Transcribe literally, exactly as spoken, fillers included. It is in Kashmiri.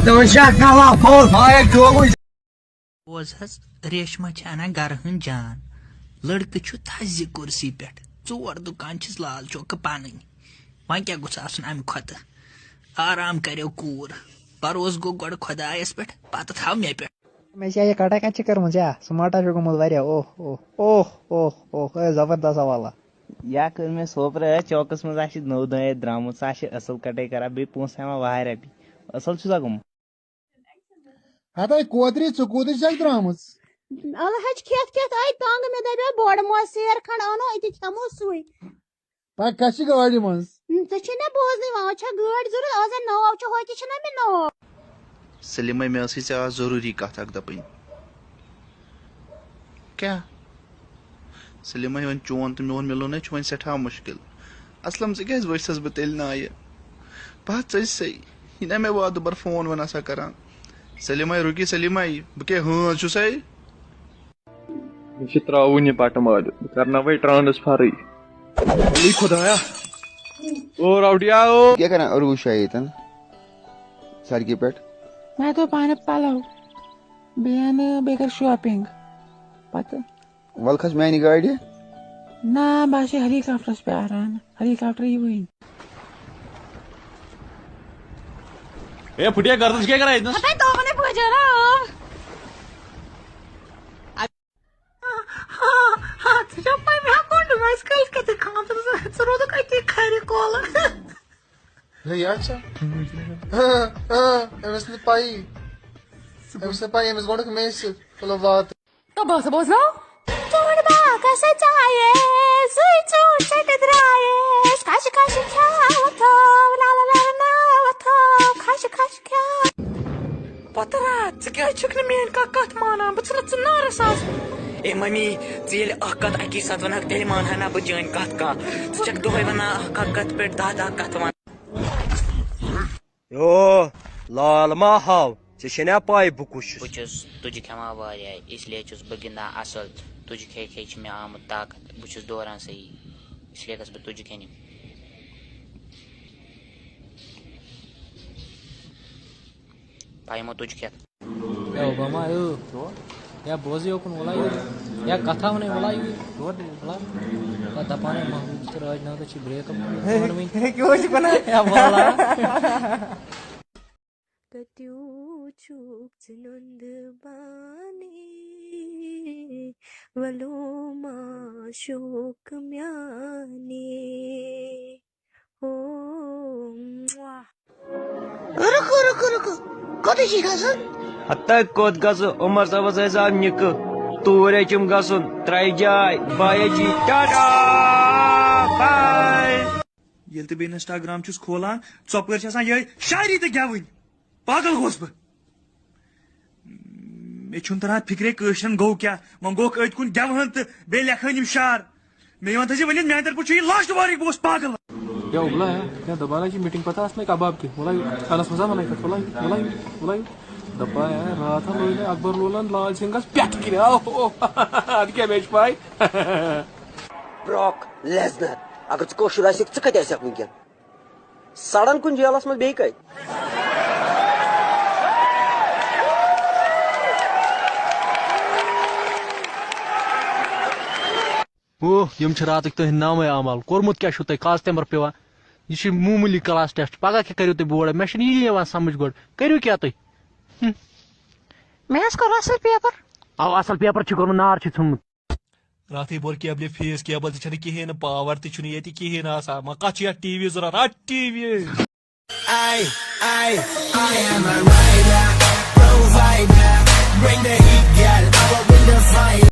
تُہۍ چھا کَلہٕ پھوٚل؟ ہاے، ٹوگُن۔ بوز حظ، ریشما چھِ اَنان گَرٕ ہٕنٛز جان۔ لٔڑکہٕ چھُ تھزِ کُرسی پٮ۪ٹھ، ژور دُکان چھِس لال چوکہٕ پَنٕنۍ۔ وۄنۍ کیٛاہ گوٚژھ آسُن اَمہِ کھۄتہٕ؟ آرام کَریو کوٗر، بروسہٕ گوٚو گۄڈٕ خۄدایَس پٮ۪ٹھ، پَتہٕ تھاو مےٚ پٮ۪ٹھ۔ مےٚ چھِ یہِ کَٹا کَتھ چھِ کٔرمٕژ یا؟ سُہ ماٹا چھُ گوٚمُت واریاہ۔ اوہ، اوہ، اوہ، اوہ، اوہ، اے، زبردست حوالہ۔ یا کٔر مےٚ سوپرٕ أتھۍ چوکس منٛز، اَسہِ چھِ نٔو دٲنۍ اَتہِ درٛامٕژ، سۄ چھِ اَصٕل کَٹٲے کران، بیٚیہِ پونٛسہٕ ہٮ۪وان واریاہ رۄپیہِ۔ اَصٕل چھُ سا گوٚمُت۔ ہتے کوتری، ژٕ کوٗتٕے چھَکھ درٛامٕژ؟ الہٕ ہَچہِ کھٮ۪تھ کھٮ۪تھ آیہِ تنٛگ، مےٚ دَپیٛاو بۄڑٕ ماز سیر کھنٛڈ اَنو، أتی کھٮ۪مو سُے۔ پَکھ کَتھ چھِ گاڑِ منٛز؟ ژےٚ چھے نہ بوزنٕے، وۄنۍ چھا گٲڑۍ ضوٚرَتھ؟ آز ہے ناو چھُ، ہوتہِ چھِنہ مےٚ ناو۔ سلیمہ، مےٚ ٲسٕے ژےٚ آز ضروٗری کَتھ اَکھ دَپٕنۍ۔ کیٛاہ؟ سلیمہ، وۄنۍ چون تہٕ میون مِلُن ہے چھُ وۄنۍ سٮ۪ٹھاہ مُشکِل۔ اسلم، ژٕ کیٛازِ ؤژھس بہٕ تیٚلہِ نایہِ؟ بہٕ ہا ژٔجسَے۔ یہِ نہ مےٚ وادٕ بَر فون وۄنۍ آسان کران۔ سلیمہ، رُکی سلیمہ، بہٕ کیٛاہ ہٲنز چھُسَے؟ مےٚ چھِ ترٛاوُن یہِ بَٹہٕ مالیُن، بہٕ کرناوَے ٹرانسفرٕے۔ اے خۄدایا، او راوڈیا، او۔ کیٛاہ کران عروٗج شاہ ییٚتٮ۪ن سڑکہِ پٮ۪ٹھ؟ مےٚ دوٚپ اَنہٕ پَلو، بیٚیہِ اَنہٕ، بیٚیہِ کَرٕ شاپِنٛگ۔ پَتہٕ؟ وَلہٕ کھس میٛانہِ گاڑِ۔ نہ، بہٕ آسہٕ ہیلی کاپٹرَس پیاران، ہیلی کاپٹر یی وٕنۍ۔ اے پھُٹیا گردن، ژٕ کیٛاہ کران ییٚتنَس؟ ہَتَے دوٚپُن ہے بہٕ جَراب۔ ہا، ہا، ہا، ژٕ چھَکھ پَے مےٚ ہا کوٚڑ نہٕ وَنہِ کٔلۍ کَتہِ خانٛدر، ژٕ، ژٕ روٗدُکھ أتی کھرِ کولہٕ۔ ہے، یہِ ہا چھا؟ ہاں، ہاں، أمِس نہٕ پَیی۔ أمِس نہٕ پَیی، أمِس گۄڈٕنیٚتھ مےٚ سۭتۍ۔ چلو، وات۔ کباسہٕ بوزناو۔ ژوٗنٛٹھۍ باغس ژایے، زٕے ژوٗنٛٹھۍ ژٔٹِتھ درٛایس۔ کھش کھش کھیاوتھو، لا لا لا لا وتھو، کھش کھش کھیا۔ پتہٕ راتھ، ژٕ کیٛازِ چھُکھ نہٕ میٛٲنۍ کانٛہہ کتھ مانان؟ بہٕ ژھٕنہٕ ژٕ نارس آز۔ اے ممی، ژٕ ییٚلہِ اکھ کتھ اکی ساتہٕ ونکھ، تیٚلہِ مانہٕ ہا نہ بہٕ چٲنۍ کتھ کانٛہہ۔ ژٕ چھکھ دۄہے ونان اکھ اکھ کتھ پٮ۪ٹھ دہ دہ کتھ ونان۔ یو، لال ما ہاو، ژےٚ چھے نا پاے بہٕ کُس چھُس؟ بہٕ چھُس تُجہِ کھٮ۪وان واریاہ، اس لیے چھُس بہٕ گِنٛدان اصل۔ تُجہِ کھے کھے چھِ مےٚ آمُت طاقت، بہٕ چھُس دوران صحیح، اس لیے گژھٕ بہٕ تُجہِ کھٮ۪نہِ۔ پَے یِمو تُجہِ کھٮ۪تھ۔ A Obama, A. یا بوزٕے یوکُن وَلا یہِ۔ یا کَتھا وَنَے وَلا یہِ۔ وَلا۔ پَتہٕ دَپان ہے محبوٗب تہٕ راج ناتھ چھِ break up ہے، وَنوٕنۍ۔ ہے، کیٛاہ اوس یہِ وَنان؟ یا وَلا۔ کَتیوٗ چھُکھ ژٕ نُندٕ بانی، وَلو ما شوق میٛانے۔ او، مواہ۔ رُکو، رُکو، رُکو۔ کوٚتٕے چھِ گژھُن؟ ہتہٕ کوٚت گژھٕ؟ عمر صٲبس ٲسۍ آو نِکہٕ۔ توٗرۍ چھُم گژھُن۔ ترٛےٚ جاے۔ بایے جی۔ ٹاٹا۔ بائے۔ ییٚلہِ تہِ بہٕ Instagram چھُس کھولان، ژۄپٲرۍ چھِ آسان یِہوٚے شاعری تہٕ گٮ۪وٕنۍ۔ پاگل گوس بہٕ۔ مےٚ چھُنہٕ تران فِکرے کٲشرٮ۪ن گوٚو کیٛاہ۔ وۄنۍ گوٚکھ أتھۍ کُن گٮ۪وہن تہٕ بیٚیہِ لیکھہن یِم شعر۔ مےٚ وَن تہٕ زِ وۄنۍ ییٚلہِ میٛانہِ طرفہٕ چھُ یہِ last warning، بہٕ اوسُس پاگل۔ یا اوبلا ہے، کیا دبانا چھ میٹنگ پتہ آسنے کباب کی؟ ولا یو، کانس مزا ولا کت، ولا یو، ولا یو، ولا یو۔ دپا ہے، راتھ ہا لوگ مےٚ اکبر لولن لال سنگھس پٮ۪ٹھ کِنۍ۔ اوہ، اوہ، ادٕ کیٛاہ مےٚ چھِ پاے۔ براک لیزنر، اگر ژٕ کٲشُر آسکھ، ژٕ کتہِ آسکھ وٕنکیٚن؟ سڑان کُنہِ جیلس منٛز بیٚیہِ کتہِ؟ اوہ، یِم چھِ راتٕکۍ تُہٕنٛدۍ نامے اعمال۔ کوٚرمُت کیٛاہ چھُو تۄہہِ؟ کاز تمبر پیوان؟ یہِ چھُ معموٗلی class test۔ پگاہ کیٛاہ کٔرِو تُہۍ بورڈ؟ مےٚ چھُنہٕ یی یِوان سمجھ گۄڈٕ۔ کٔرِو کیٛاہ تُہۍ؟ ہم۔ مےٚ حظ کوٚر اصل paper۔ اَو، اصل paper چھُ کوٚرمُت، نار چھُ ژھُنمُت۔ راتھٕے بوٚر کیبلہِ fuse، کیبل تہِ چھنہٕ کِہیٖنۍ نہٕ، power تہِ چھُنہٕ ییٚتہِ کِہیٖنۍ آسان۔ وۄنۍ کتھ چھُ یتھ T V ضروٗرت؟ رٹ T V۔ I, I, I am a rider, provider. Bring the heat, girl, I will bring the fire.